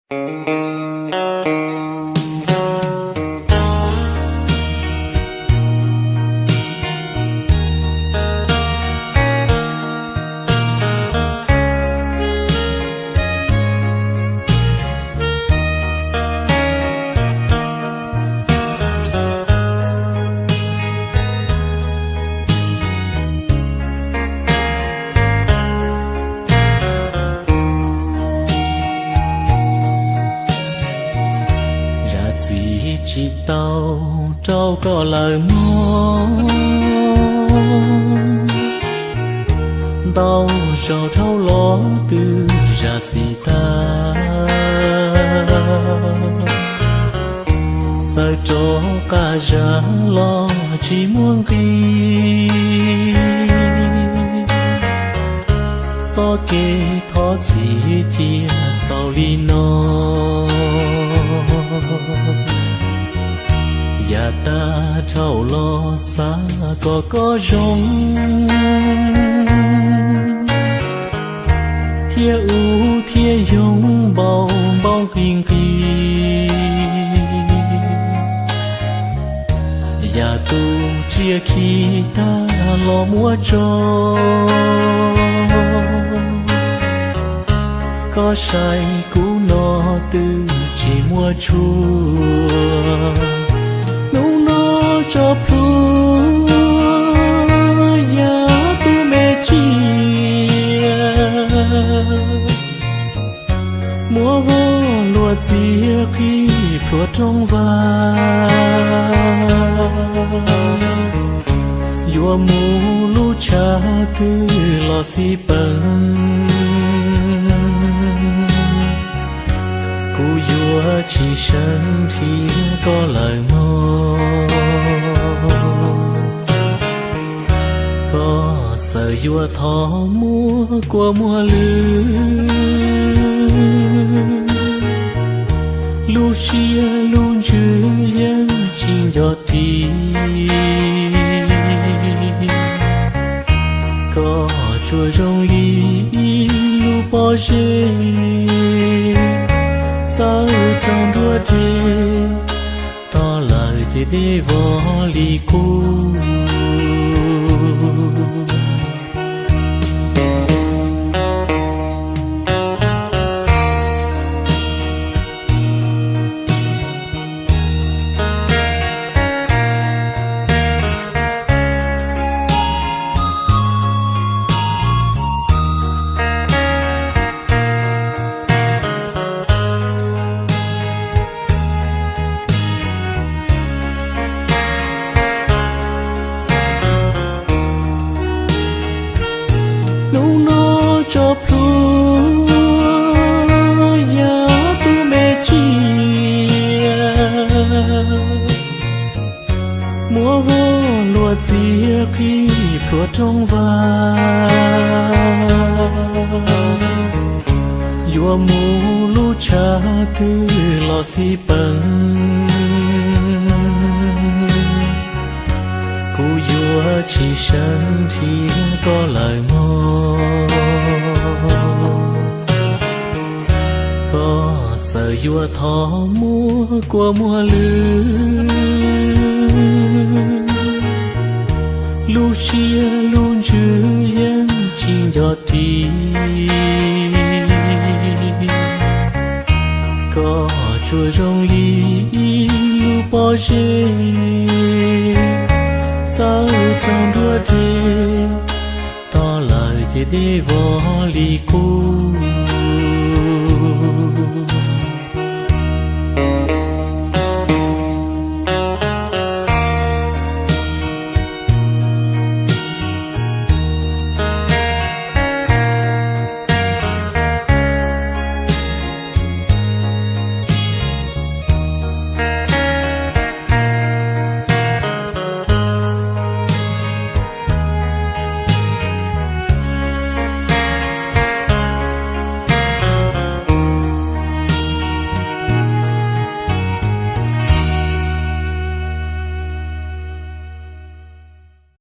Zam txim tsis tau rau koj lawm mog, ntau zaus dhau los twb zam txim tag. Txawm rov qab zam los tsis muaj nqis, txoj kev thov txim cia xaus li no. Yav tag dhau los xav kom koj zoo, thiab ub thiab yoog npau npau nqis nqis. Yam tus tsiaj khi tag los muab tso, koj saib kuv no twb tsis muaj tshua. Hnub no tso plhuav yam tus me tsiaj, muab voj hlua txiav qhib plhuav rooj vag. Yuav mus lub tshav twg los xij peem, kuv yuav tsis sawv nrhiav koj lawm mog. Koj txawm yuav thov muab kua muag lwj, lub siab lub ntsws yeej tsis nco ris. Koj tsuas zoo li ib lub pob zeb txawb rau nruab dej, tog lawm ces dej vog li qub. Hnub no tso plhuav yam tus me tsiaj, muab voj hlua txiav qhib plhuav rooj vag. Yuav mus lub tshav twg los xij peem, kuv yuav tsis sawv nrhiav koj lawm mog. Koj txawm yuav thov muab kua muag lwj, lub siab lub ntsws yeej tsis nco ris. Koj tsuas zoo li ib lub pob zeb txawb rau nruab dej, tog lawm ces dej vog li qub.